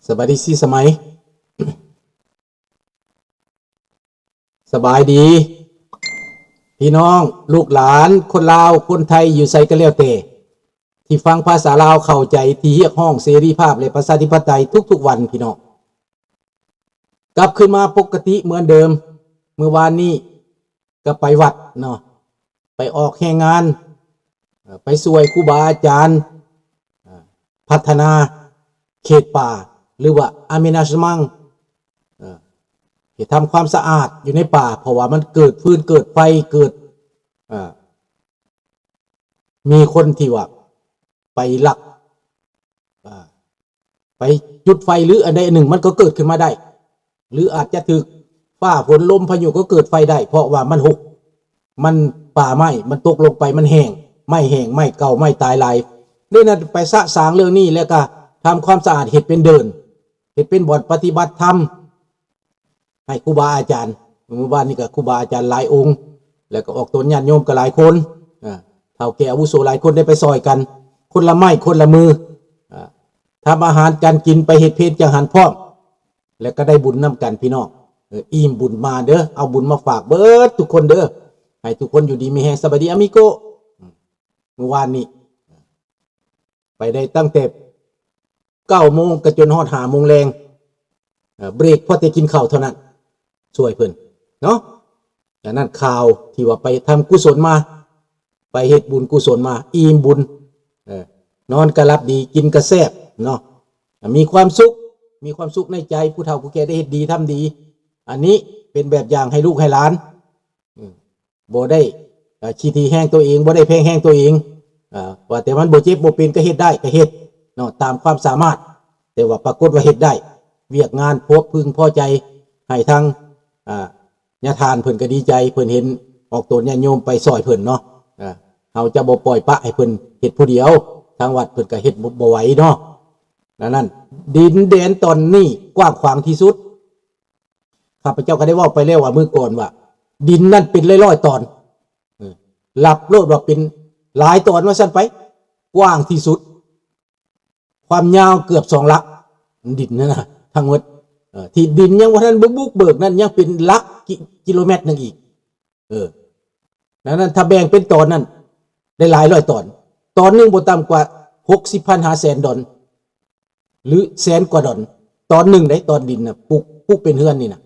ສະບາຍດີ ສີສະໄໝ. ສະບາຍດີ ພີ່ນ້ອງ ລູກຫຼານ ຄົນລາວ ຄົນໄທ ຢູ່ໃສກໍແລ້ວແຕ່ ທີ່ຟັງພາສາລາວເຂົ້າໃຈ ທີ່ຮຽກຮ້ອງເສລີພາບ ແລະ ປະຊາທິປະໄຕທຸກໆວັນ ພີ່ນ້ອງ. ກັບຄືນມາປົກກະຕິເໝືອນເດີມ. ມື້ວານນີ້ກໍໄປວັດເນາະ ໄປອອກແຮງງານ ເອີ ໄປຊ່ວຍຄູບາອາຈານ ເອີ ພັດທະນາເຂດປ່າ ຫຼືວ່າ aménagement ເອີ ເຮັດທຳຄວາມສະອາດຢູ່ໃນປ່າ ເພາະວ່າມັນເກີດຟືນ ເກີດໄຟ ເກີດ ເອີ ມີຄົນທີ່ວ່າໄປລັກ ເອີ ໄປຈຸດໄຟ ຫຼືອັນໃດອັນໜຶ່ງ ມັນກໍເກີດຂຶ້ນມາໄດ້ ຫຼືອາດຈະຖືກຟ້າຝົນລົມພາຍຸກໍເກີດໄຟໄດ້ ເພາະວ່າມັນຮົກ ມັນ ປ່າໄມ້ມັນຕົກລົງໄປ ມັນແຫ້ງ ໄມ້ແຫ້ງ ໄມ້ເກົ່າ ໄມ້ຕາຍຫຼາຍ. ເລີຍນັ້ນໄປສະສາງເລື່ອງນີ້ ແລ້ວກໍທຳຄວາມສະອາດ ເຮັດເປັນເດີ່ນ ເຮັດເປັນບ່ອນປະຕິບັດທຳ ໃຫ້ຄູບາອາຈານ. ມື້ວານນີ້ກໍຄູບາອາຈານຫຼາຍອົງ ແລ້ວກໍອອກຕົນຍາດໂຍມກໍຫຼາຍຄົນ ເຖົ້າແກ່ອາວຸໂສຫຼາຍຄົນໄດ້ໄປຊ່ອຍກັນ ຄົນລະໄມ້ຄົນລະມື ທຳອາຫານການກິນ ໄປເຮັດເພນຈັງຫັນພ້ອມ ແລ້ວກໍໄດ້ບຸນນຳກັນ ພີ່ນ້ອງ. ອີ່ມບຸນມາເດີ ເອົາບຸນມາຝາກເບິດທຸກຄົນເດີ ໃຫ້ທຸກຄົນຢູ່ດີມີແຮງ. ສະບາຍດີ ອາມິໂກ. ມື້ວານນີ້ໄປໄດ້ຕັ້ງແຕ່ ເກົ້າໂມງກໍຈົນຮອດຫ້າໂມງແລງ ເອີ ເບຣກພໍແຕ່ກິນເຂົ້າເທົ່ານັ້ນ ຊ່ວຍເພິ່ນເນາະ. ອັນນັ້ນຂ່າວທີ່ວ່າໄປທຳກຸສົນມາ ໄປເຮັດບຸນກຸສົນມາ ອີ່ມບຸນ ເອີ ນອນກໍຫຼັບດີ ກິນກໍແຊບເນາະ ມີຄວາມສຸກ ມີຄວາມສຸກໃນໃຈ ຜູ້ເຖົ້າຜູ້ແກ່ໄດ້ເຮັດດີທຳດີ. ອັນນີ້ເປັນແບບຢ່າງໃຫ້ລູກໃຫ້ຫຼານ ອືມ ບໍ່ໄດ້ ເອີ ຂີ້ຖີ່ແຮງຕົວເອງ ບໍ່ໄດ້ແພງແຮງຕົວເອງ ເອີ ວ່າແຕ່ມັນບໍ່ເຈັບບໍ່ເປັນກໍເຮັດໄດ້ກໍເຮັດເນາະ ຕາມຄວາມສາມາດ ແຕ່ວ່າປາກົດວ່າເຮັດໄດ້ ວຽກງານພໍເພິ່ງພໍໃຈ ໃຫ້ທາງ ອາ ຍາທ່ານເພິ່ນກໍດີໃຈ ເພິ່ນເຫັນອອກຕົນຍາດໂຍມໄປຊ່ອຍເພິ່ນເນາະ ເອີ ເຮົາຈະບໍ່ປ່ອຍປະໃຫ້ເພິ່ນເຮັດຜູ້ດຽວ ທາງວັດເພິ່ນກໍເຮັດບໍ່ ບໍ່ໄຫວເນາະ. ນັ້ນ ດິນແດນຕອນນີ້ກວ້າງຂວາງທີ່ສຸດ ຂ້າພະເຈົ້າກໍໄດ້ເວົ້າໄປແລ້ວວ່າມື້ກ່ອນວ່າ ດິນນັ້ນເປັນຮ້ອຍໆຕອນ ເອີ ນັບໂລດວ່າເປັນຫຼາຍຕອນວ່າຊັ້ນໄປ ກວ້າງທີ່ສຸດ ຄວາມຍາວເກືອບສອງຫຼັກ ດິນນັ້ນນະ ທັງໝົດ ເອີ ທີ່ດິນຍັງບໍ່ທັນບຸກເບີກນັ້ນ ຍັງເປັນຫຼັກກິ ກິໂລແມັດໜຶ່ງອີກ ເອີ ດັ່ງນັ້ນ ຖ້າແບ່ງເປັນຕອນນັ້ນ ໄດ້ຫຼາຍຮ້ອຍຕອນ ຕອນໜຶ່ງບໍ່ຕ່ຳກວ່າຫົກສິບພັນຫາແສນດອນ ຫຼືແສນກວ່າດອນ ຕອນໜຶ່ງເດ້ ຕອນດິນນະ ປຸກ ປຸກເປັນເຮືອນນີ້ນະ.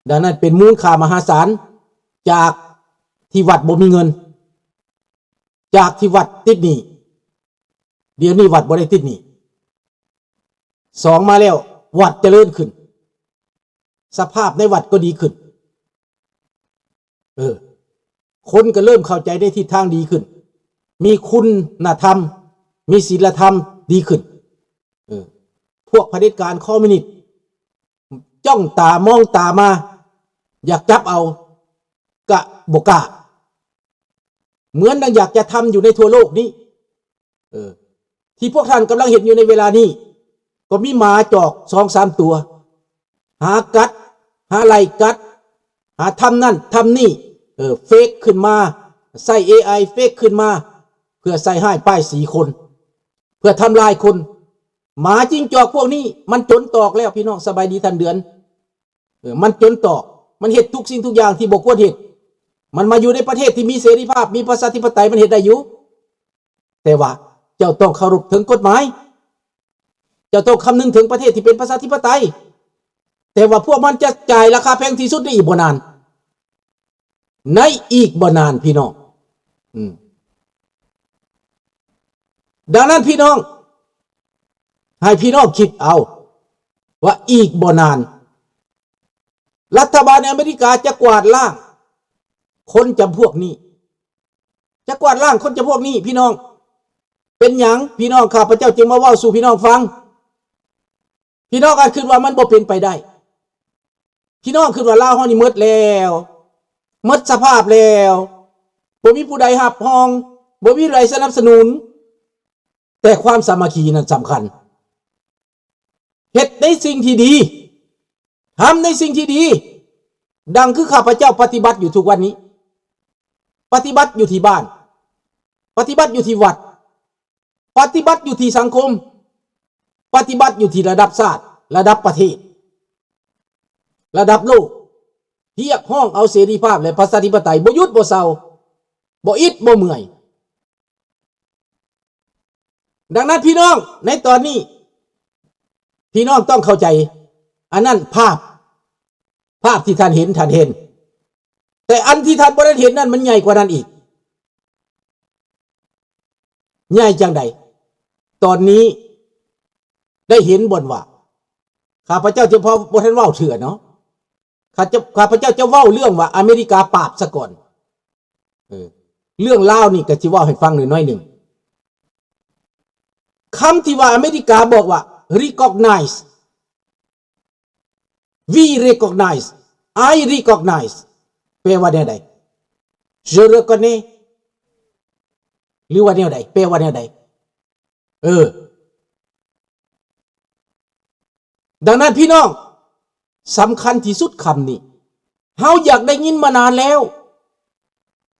ດັ່ງນັ້ນ ເປັນມູນຄ່າມະຫາສານ ຈາກທີ່ວັດບໍ່ມີເງິນ ຈາກທີ່ວັດຕິດໜີ້ ດຽວນີ້ວັດບໍ່ໄດ້ຕິດໜີ້ ສອງມາແລ້ວ ວັດຈະເລີນຂຶ້ນ ສະພາບໃນວັດກໍດີຂຶ້ນ ເອີ ຄົນກໍເລີ່ມເຂົ້າໃຈໃນທິດທາງດີຂຶ້ນ ມີຄຸນນະທຳ ມີສິນລະທຳດີຂຶ້ນ ເອີ ພວກຜະເດັດການຄອມມິວນິດ ຈ້ອງຕາມອງຕາມາ ຢາກຈັບເອົາ ກະບໍ່ກ້າ ເໝືອນດັ່ງຢາກຈະທຳຢູ່ໃນທົ່ວໂລກນີ້ ເອີ ທີ່ພວກທ່ານກຳລັງເຫັນຢູ່ໃນເວລານີ້ ກໍມີໝາຈອກສອງສາມຕົວ ຫາກັດ ຫາໄລ່ກັດ ຫາທຳນັ້ນທຳນີ້ ເອີ ເຟກຂຶ້ນມາ ໃຊ້ເອໄອເຟກຂຶ້ນມາ ເພື່ອໃສ່ຮ້າຍປ້າຍສີຄົນ ເພື່ອທຳລາຍຄົນ. ໝາຈິງຈອກພວກນີ້ມັນຈົນຕອກແລ້ວ ພີ່ນ້ອງ. ສະບາຍດີທ່ານເດືອນ. ເອີ ມັນຈົນຕອກ ມັນເຮັດທຸກສິ່ງທຸກຢ່າງທີ່ບໍ່ຄວນເຮັດ. ມັນມາຢູ່ໃນປະເທດທີ່ມີເສລີພາບ ມີປະຊາທິປະໄຕ ມັນເຮັດໄດ້ຢູ່. ແຕ່ວ່າເຈົ້າຕ້ອງເຄົາລົບເຖິງກົດໝາຍ ເຈົ້າຕ້ອງຄຳນຶງເຖິງປະເທດທີ່ເປັນປະຊາທິປະໄຕ. ແຕ່ວ່າພວກມັນຈະຈ່າຍລາຄາແພງທີ່ສຸດໃນອີກບໍ່ນານ ໃນອີກບໍ່ນານ ພີ່ນ້ອງ. ອືມ ດັ່ງນັ້ນ ພີ່ນ້ອງ ໃຫ້ພີ່ນ້ອງຄິດເອົາວ່າອີກບໍ່ນານ ລັດຖະບານອາເມລິກາຈະກວາດລ້າງຄົນຈຳພວກນີ້ ຈະກວາດລ້າງຄົນຈຳພວກນີ້ ພີ່ນ້ອງ. ເປັນຫຍັງ ພີ່ນ້ອງ ຂ້າພະເຈົ້າຈຶ່ງມາເວົ້າສູ່ພີ່ນ້ອງຟັງ? ພີ່ນ້ອງອາດຄິດວ່າມັນບໍ່ເປັນໄປໄດ້. ພີ່ນ້ອງຄິດວ່າລາວເຮົານີ້ໝົດແລ້ວ ໝົດສະພາບແລ້ວ ບໍ່ມີຜູ້ໃດຮັບຮອງ ບໍ່ມີຜູ້ໃດສະໜັບສະໜູນ. ແຕ່ຄວາມສາມັກຄີນັ້ນສຳຄັນ. ເຮັດໃນສິ່ງທີ່ດີ ທຳໃນສິ່ງທີ່ດີ ດັ່ງຄືຂ້າພະເຈົ້າປະຕິບັດຢູ່ທຸກວັນນີ້ ປະຕິບັດຢູ່ທີ່ບ້ານ ປະຕິບັດຢູ່ທີ່ວັດ ປະຕິບັດຢູ່ທີ່ສັງຄົມ ປະຕິບັດຢູ່ທີ່ລະດັບຊາດ ລະດັບປະເທດ ລະດັບໂລກ ຮຽກຮ້ອງເອົາເສລີພາບ ແລະ ປະຊາທິປະໄຕ ບໍ່ຢຸດບໍ່ເຊົາ ບໍ່ອິດບໍ່ເມື່ອຍ. ດັ່ງນັ້ນ ພີ່ນ້ອງ ໃນຕອນນີ້ ພີ່ນ້ອງຕ້ອງເຂົ້າໃຈ ອັນນັ້ນພາບ ພາບທີ່ທ່ານເຫັນ ທ່ານເຫັນ, ແຕ່ອັນທີ່ທ່ານບໍ່ໄດ້ເຫັນນັ້ນ ມັນໃຫຍ່ກວ່ານັ້ນອີກ. ໃຫຍ່ຈັ່ງໃດ? ຕອນນີ້ໄດ້ເຫັນບ່ອນວ່າ ຂ້າພະເຈົ້າຈະບໍ່ ບໍ່ທັນເວົ້າເທື່ອເນາະ, ຂ້າຈະ ຂ້າພະເຈົ້າຈະເວົ້າເລື່ອງວ່າອາເມລິກາປາບສາກ່ອນ. ເອີ ເລື່ອງລາວນີ້ກໍຊິເວົ້າໃຫ້ຟັງໜ້ອຍໜຶ່ງ. ຄຳທີ່ວ່າອາເມລິກາບອກວ່າ recognize, we recognize, I recognize ແປວ່າແນວໃດ? Je reconnais ຫຼືວ່າແນວໃດ? ແປວ່າແນວໃດ? ເອີ ດັ່ງນັ້ນ ພີ່ນ້ອງ ສຳຄັນທີ່ສຸດຄຳນີ້ ເຮົາຢາກໄດ້ຍິນມານານແລ້ວ,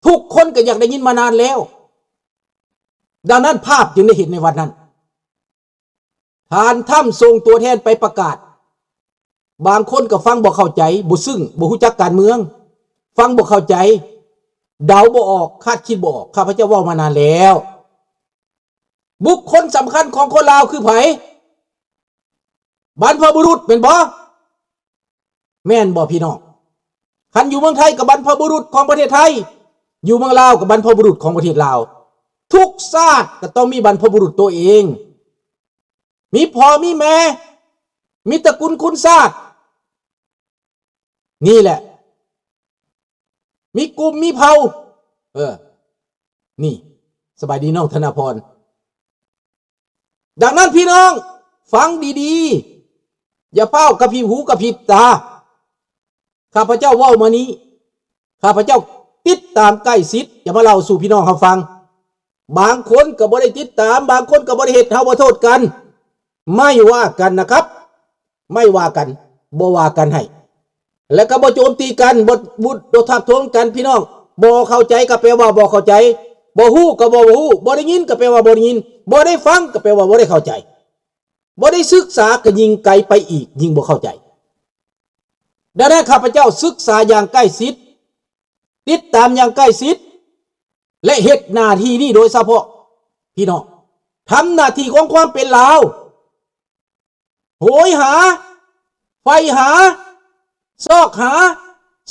ທຸກຄົນກໍຢາກໄດ້ຍິນມານານແລ້ວ. ດັ່ງນັ້ນ ພາບຈຶ່ງໄດ້ເຫັນໃນວັນນັ້ນ. ທ່ານທຳສົ່ງຕົວແທນໄປປະກາດ. ບາງຄົນກໍຟັງບໍ່ເຂົ້າໃຈ, ບໍ່ຊຶ້ງ, ບໍ່ຮູ້ຈັກການເມືອງ, ຟັງບໍ່ເຂົ້າໃຈ, ເດົາບໍ່ອອກ, ຄາດຄິດບໍ່ອອກ. ຂ້າພະເຈົ້າເວົ້າມານານແລ້ວ. ບຸກຄົນສຳຄັນຂອງຄົນລາວຄືໃຜ? ບັນພະບຸລຸດແມ່ນບໍ່? ແມ່ນບໍ່ພີ່ນ້ອງ? ຄັນຢູ່ເມືອງໄທກໍບັນພະບຸລຸດຂອງປະເທດໄທ, ຢູ່ເມືອງລາວກໍບັນພະບຸລຸດຂອງປະເທດລາວ. ທຸກຊາດກໍຕ້ອງມີບັນພະບຸລຸດຕົວເອງ, ມີພໍ່ມີແມ່, ມີຕະກຸນຄຸນຊາດ. ນີ້ແຫຼະ ມີກຸ່ມມີເຜົ່າ. ເອີ ນີ້ ສະບາຍດີນ້ອງທະນາພອນ. ດັ່ງນັ້ນ ພີ່ນ້ອງ ຟັງດີໆ, ຢ່າຟ້າວກະພິບຫູກະພິບຕາ. ຂ້າພະເຈົ້າເວົ້າມານີ້ ຂ້າພະເຈົ້າຕິດຕາມໃກ້ຊິດ, ຈະມາເລົ່າສູ່ພີ່ນ້ອງເຮົາຟັງ. ບາງຄົນກໍບໍ່ໄດ້ຕິດຕາມ, ບາງຄົນກໍບໍ່ໄດ້ເຮັດ, ເຮົາບໍ່ໂທດກັນ, ໄມ່ວ່າກັນນະຄັບ, ໄມ່ວ່າກັນ, ບໍ່ວ່າກັນໃຫ້. ແລ້ວກໍບໍ່ໂຈມຕີກັນ, ບໍ່ ບໍ່ທັກທ້ວງກັນ ພີ່ນ້ອງ. ບໍ່ເຂົ້າໃຈກໍແປວ່າບໍ່ເຂົ້າໃຈ, ບໍ່ຮູ້ກໍບໍ່ຮູ້, ບໍ່ໄດ້ຍິນກໍແປວ່າບໍ່ໄດ້ຍິນ, ບໍ່ໄດ້ຟັງກໍແປວ່າບໍ່ໄດ້ເຂົ້າໃຈ, ບໍ່ໄດ້ສຶກສາກໍຍິ່ງໄກໄປອີກ, ຍິ່ງບໍ່ເຂົ້າໃຈ. ດັ່ງນັ້ນ ຂ້າພະເຈົ້າສຶກສາຢ່າງໃກ້ຊິດ, ຕິດຕາມຢ່າງໃກ້ຊິດ ແລະ ເຮັດໜ້າທີ່ນີ້ໂດຍສະເພາະ ພີ່ນ້ອງ, ທຳໜ້າທີ່ຂອງຄວາມເປັນລາວ. ໂຫຍຫາ, ໄຟຫາ, ຊອກຫາ,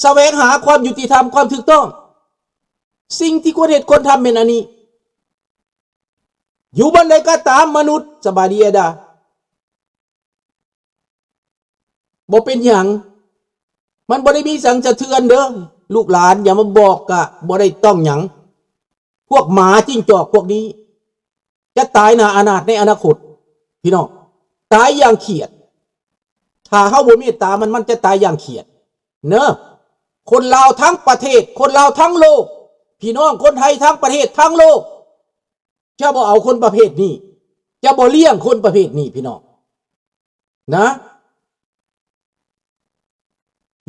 ສະແຫວງຫາຄວາມຍຸຕິທຳ, ຄວາມຖືກຕ້ອງ. ສິ່ງທີ່ຄວນເຮັດຄວນທຳແມ່ນອັນນີ້. ຢູ່ບ່ອນໃດກໍຕາມ, ມະນຸດ, ສະບາຍດີ ແອດາ. ບໍ່ເປັນຫຍັງ, ມັນບໍ່ໄດ້ມີຫຍັງສະເທືອນເດີ້. ລູກຫຼານຢ່າມາບອກ, ກະບໍ່ໄດ້ຕ້ອງຫຍັງ. ພວກໝາຈິ້ງຈອກພວກນີ້ຈະຕາຍໜ້າອະນາດໃນອະນາຄົດ, ພີ່ນ້ອງ, ຕາຍຢ່າງຂຽດ. ຖ້າເຮົາບໍ່ເມດຕາມັນ, ມັນຈະຕາຍຢ່າງຂຽດເນີ. ຄົນລາວທັງປະເທດ, ຄົນລາວທັງໂລກ, ພີ່ນ້ອງຄົນໄທທັງປະເທດ, ທັງໂລກ ຈະບໍ່ເອົາຄົນປະເພດນີ້, ຈະບໍ່ລ້ຽງຄົນປະເພດນີ້ ພີ່ນ້ອງນະ.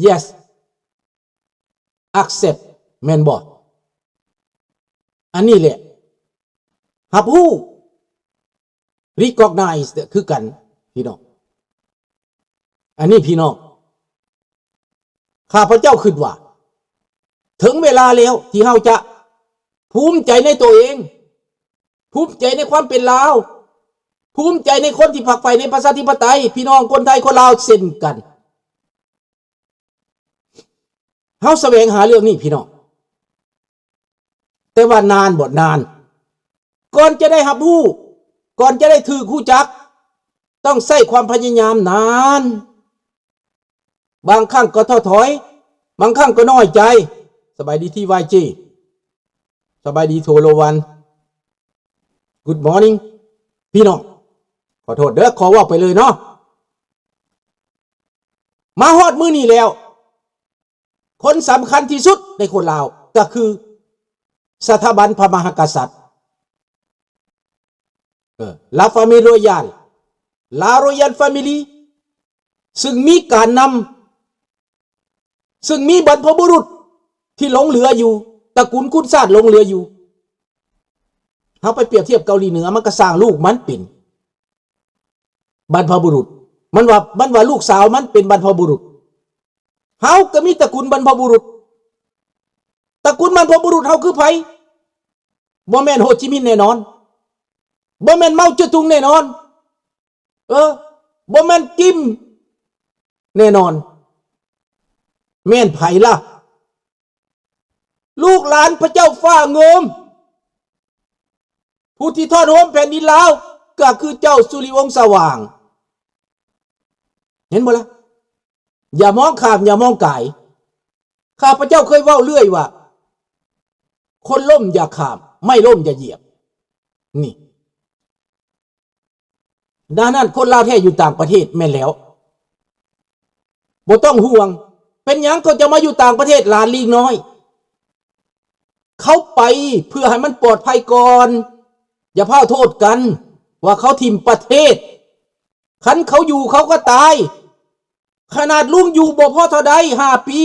Yes, accept ແມ່ນບໍ່? ອັນນີ້ແຫຼະ ຮັບຮູ້ recognize ຄືກັນ ພີ່ນ້ອງ. ອັນນີ້ ພີ່ນ້ອງ ຂ້າພະເຈົ້າຄິດວ່າ ເຖິງເວລາແລ້ວທີ່ເຮົາຈະພູມໃຈໃນຕົວເອງ, ພູມໃຈໃນຄວາມເປັນລາວ, ພູມໃຈໃນຄົນທີ່ຝັກໃຝ່ໃນປະຊາທິປະໄຕ, ພີ່ນ້ອງຄົນໄທຄົນລາວເຊັ່ນກັນ. ເຮົາສະແຫວງຫາເລື່ອງນີ້ ພີ່ນ້ອງ. ແຕ່ວ່ານານບໍ່? ນານ. ກ່ອນຈະໄດ້ຮັບຮູ້, ກ່ອນຈະໄດ້ຖືກຮູ້ຈັກ, ຕ້ອງໃຊ້ຄວາມພະຍາຍາມນານ. ບາງຄັ້ງກໍທໍ້ຖອຍ, ບາງຄັ້ງກໍນ້ອຍໃຈ. ສະບາຍດີ ທີວາຍຈີ. ສະບາຍດີ ໂທໂລວັນ. Good morning ພີ່ນ້ອງ. ຂໍໂທດເດີ້, ຂໍເວົ້າໄປເລີຍເນາະ. ມາຮອດມື້ນີ້ແລ້ວ, ຄົນສຳຄັນທີ່ສຸດໃນຄົນລາວກໍຄືສະຖາບັນພະມະຫາກະສັດ, ເອີ La Famille Royale, La Royal Family, ຊຶ່ງມີການນຳ, ຊຶ່ງມີບັນພະບຸລຸດທີ່ຫຼົງເຫຼືອຢູ່, ຕະກຸນຄຸນຊາດຫຼົງເຫຼືອຢູ່. ເຮົາໄປປຽບທຽບເກົາຫຼີເໜືອ, ມັນກໍສ້າງລູກມັນເປັນ ບັນພະບຸລຸດ ມັນວ່າ ມັນວ່າລູກສາວມັນເປັນບັນພະບຸລຸດ. ເຮົາກໍມີຕະກຸນບັນພະບຸລຸດ. ຕະກຸນບັນພະບຸລຸດເຮົາຄືໃຜ? ບໍ່ແມ່ນໂຮຈິມິນແນ່ນອນ. ບໍ່ແມ່ນເມົາເຈາະຕຸງແນ່ນອນ. ເອີ ບໍ່ແມ່ນກິມແນ່ນອນ. ແມ່ນໃຜລະ? ລູກຫຼານພະເຈົ້າຟ້າເງິມ ຜູ້ທີ່ທອດໂຮມແຜ່ນດິນລາວ ກໍຄືເຈົ້າສຸລິວົງສະຫວ່າງ. ເຫັນບໍ່ລະ? ຢ່າມອງຂ້າມ ຢ່າມອງກາຍ. ຂ້າພະເຈົ້າເຄີຍເວົ້າເລື້ອຍວ່າ ຄົນລົ້ມຢ່າຂ້າມ ໄມ້ລົ້ມຢ່າຢຽບ. ນີ້ ດັ່ງນັ້ນ ຄົນລາວແທ້ຢູ່ຕ່າງປະເທດແມ່ນແລ້ວ ບໍ່ຕ້ອງຫ່ວງ. ເປັນຫຍັງເຂົາຈະມາຢູ່ຕ່າງປະເທດ ຫຼານລີກນ້ອຍ? ເຂົາໄປເພື່ອໃຫ້ມັນປອດໄພກ່ອນ. ຢ່າພາວໂທດກັນວ່າເຂົາຖິ້ມປະເທດ. ຄັນເຂົາຢູ່ເຂົາກໍຕາຍ. ຂະໜາດລຸງຢູ່ບໍ່ພໍເທົ່າໃດ ຫ້າປີ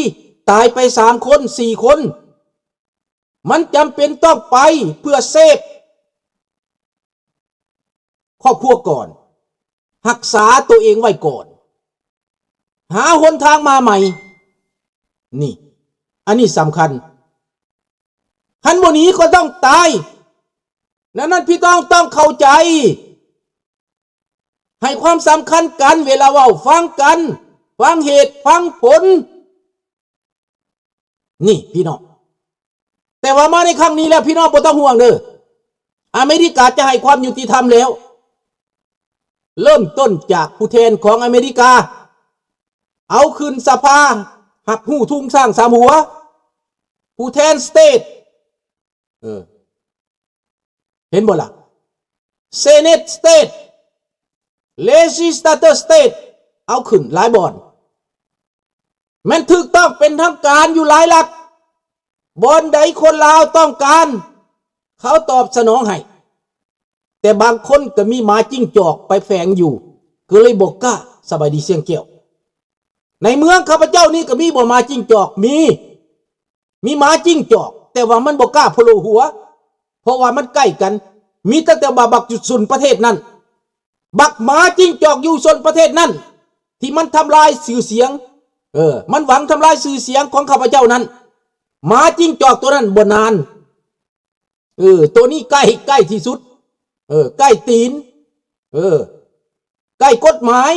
ຕາຍໄປສາມຄົນ ສີ່ຄົນ. ມັນຈຳເປັນຕ້ອງໄປເພື່ອເຊບຄອບຄົວກ່ອນ, ຮັກສາຕົວເອງໄວ້ກ່ອນ, ຫາຫົນທາງມາໃໝ່. ນີ້ ອັນນີ້ສຳຄັນ. ຄັນບໍ່ໜີກໍຕ້ອງຕາຍ. ດັ່ງນັ້ນ ພີ່ນ້ອງຕ້ອງເຂົ້າໃຈ. ໃຫ້ຄວາມສຳຄັນກັນ ເວລາເວົ້າ ຟັງກັນ, ຟັງເຫດຟັງຜົນ. ນີ້ພີ່ນ້ອງ, ແຕ່ວ່າມາໃນຄັ້ງນີ້ແລ້ວ ພີ່ນ້ອງບໍ່ຕ້ອງຫ່ວງເດີ້. ອາເມລິກາຈະໃຫ້ຄວາມຍຸຕິທຳແລ້ວ. ເລີ່ມຕົ້ນຈາກຜູ້ແທນຂອງອາເມລິກາ ເອົາຂຶ້ນສະພາ ຮັບຮູ້ທຸງຊ້າງສາມຫົວ, ຜູ້ແທນສະເຕດ ເອີ ເຫັນບໍ່ລະ? Senate State, Legislature State ເອົາຂຶ້ນຫຼາຍບ່ອນ. ແມ່ນຖືກຕ້ອງເປັນທາງການຢູ່ຫຼາຍລັດ. ບ່ອນໃດຄົນລາວຕ້ອງການ ເຂົາຕອບສະໜອງໃຫ້. ແຕ່ບາງຄົນກໍມີໝາຈິງຈອກໄປແຝງຢູ່ ກໍເລີຍບໍ່ກ້າ. ສະບາຍດີ ຊຽງແກ້ວ. ໃນເມືອງຂ້າພະເຈົ້ານີ້ກໍມີບໍ່ໝາຈິງຈອກ? ມີ. ມີໝາຈິງຈອກ ແຕ່ວ່າມັນບໍ່ກ້າໂຜໂລຫົວ ເພາະວ່າມັນໃກ້ກັນ. ມີຕັ້ງແຕ່ວ່າບັກຢູ່ຊົນປະເທດນັ້ນ, ບັກໝາຈິງຈອກຢູ່ຊົນປະເທດນັ້ນ ທີ່ມັນທຳລາຍຊື່ສຽງ, ເອີ ມັນຫວັງທຳລາຍຊື່ສຽງຂອງຂ້າພະເຈົ້ານັ້ນ. ໝາຈິງຈອກໂຕນັ້ນບໍ່ນານ. ເອີ ໂຕນີ້ໃກ້ ໃກ້ທີ່ສຸດ. ເອີ ໃກ້ຕີນ. ເອີ ໃກ້ກົດໝາຍ.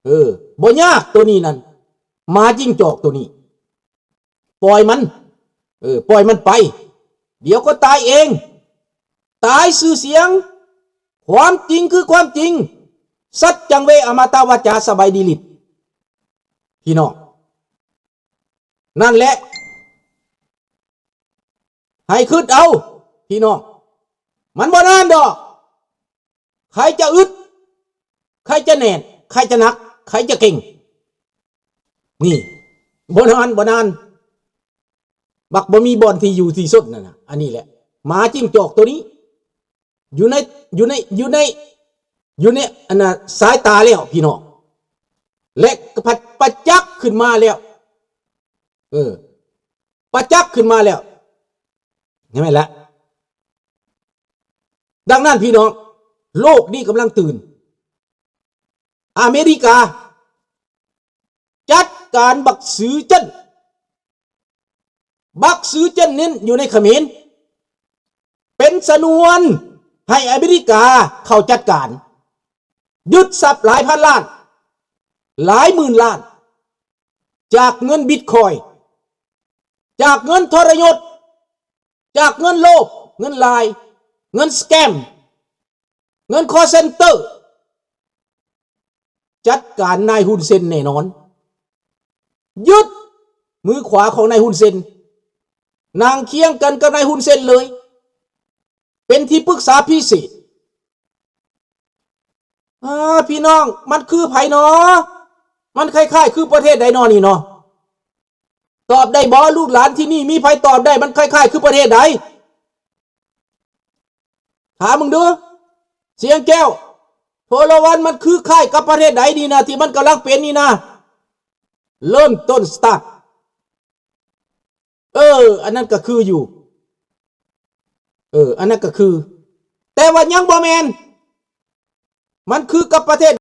ເອີ ບໍ່ຍາກໂຕນີ້ນັ້ນ, ໝາຈິງຈອກໂຕນີ້. ປ່ອຍມັນ, ເອີ ປ່ອຍມັນໄປ. ດຽວກໍຕາຍເອງ. ຕາຍຊື່ສຽງ. ຄວາມຈິງຄືຄວາມຈິງ. ສັດຈັງເວ ອະມະຕະວາຈາ. ສະບາຍດີລິດ ພີ່ນ້ອງ. ນັ້ນແຫຼະ. ໃຫ້ຄິດເອົາ ພີ່ນ້ອງ, ມັນບໍ່ນານດອກ. ໃຜຈະອຶດ, ໃຜຈະແໜ້ນ, ໃຜຈະໜັກ, ໃຜຈະເກັ່ງ. ນີ້ ບໍ່ນານ, ບໍ່ນານ. ບັກບໍ່ມີບ່ອນທີ່ຢູ່ທີ່ຊົນນັ້ນນະ. ອັນນີ້ແຫຼະ ໝາຈິງຈອກໂຕນີ້ ຢູ່ໃນ ຢູ່ໃນ ຢູ່ໃນ ຢູ່ໃນ ອັນນ່າ ສາຍຕາແລ້ວ ພີ່ນ້ອງ, ແລະ ປະ ປະຈັກຂຶ້ນມາແລ້ວ. ເອີ ປະຈັກຂຶ້ນມາແລ້ວ. ເຫັນໄໝລະ? ດັ່ງນັ້ນ ພີ່ນ້ອງ, ໂລກນີ້ກຳລັງຕື່ນ. ອາເມລິກາຈັດການບັກຊືເຈິນ. ບັກຊືເຈິນນັ້ນຢູ່ໃນຂະເໝນ ເປັນຊະນວນໃຫ້ອາເມລິກາເຂົ້າຈັດການ, ຍຶດຊັບຫຼາຍພັນລ້ານ, ຫຼາຍໝື່ນລ້ານ, ຈາກເງິນບິດຄອຍ, ຈາກເງິນທໍລະຍົດ, ຈາກເງິນໂລບ, ເງິນລາຍ, ເງິນສະແກມ, ເງິນຄໍເຊັນເຕີ. ຈັດການນາຍຮຸນເຊັນແນ່ນອນ. ຍຶດມືຂວາຂອງນາຍຮຸນເຊັນ, ນັ່ງຄຽງກັນກັບນາຍຮຸນເຊັນເລີຍ, ເປັນທີ່ປຶກສາພິເສດ. ອາ ພີ່ນ້ອງ, ມັນຄືໃຜນໍ? ມັນຄ້າຍໆຄືປະເທດໃດນໍນີ້ນໍ? ຕອບໄດ້ບໍ່? ລູກຫຼານທີ່ນີ້ມີໃຜຕອບໄດ້ ມັນຄ້າຍໆຄືປະເທດໃດ? ຖາມເບິ່ງດູ ຊຽງແກ້ວ ໂທລະວັນ ມັນຄືຄ້າຍກັບປະເທດໃດນີ້ນະ ທີ່ມັນກຳລັງເປັນນີ້ນະ? ເລີ່ມຕົ້ນສະຕາດ ເອີ ອັນນັ້ນກໍຄືຢູ່ ເອີ ອັນນັ້ນກໍຄື ແຕ່ວ່າຍັງບໍ່ແມ່ນ ມັນຄືກັບປະເທດ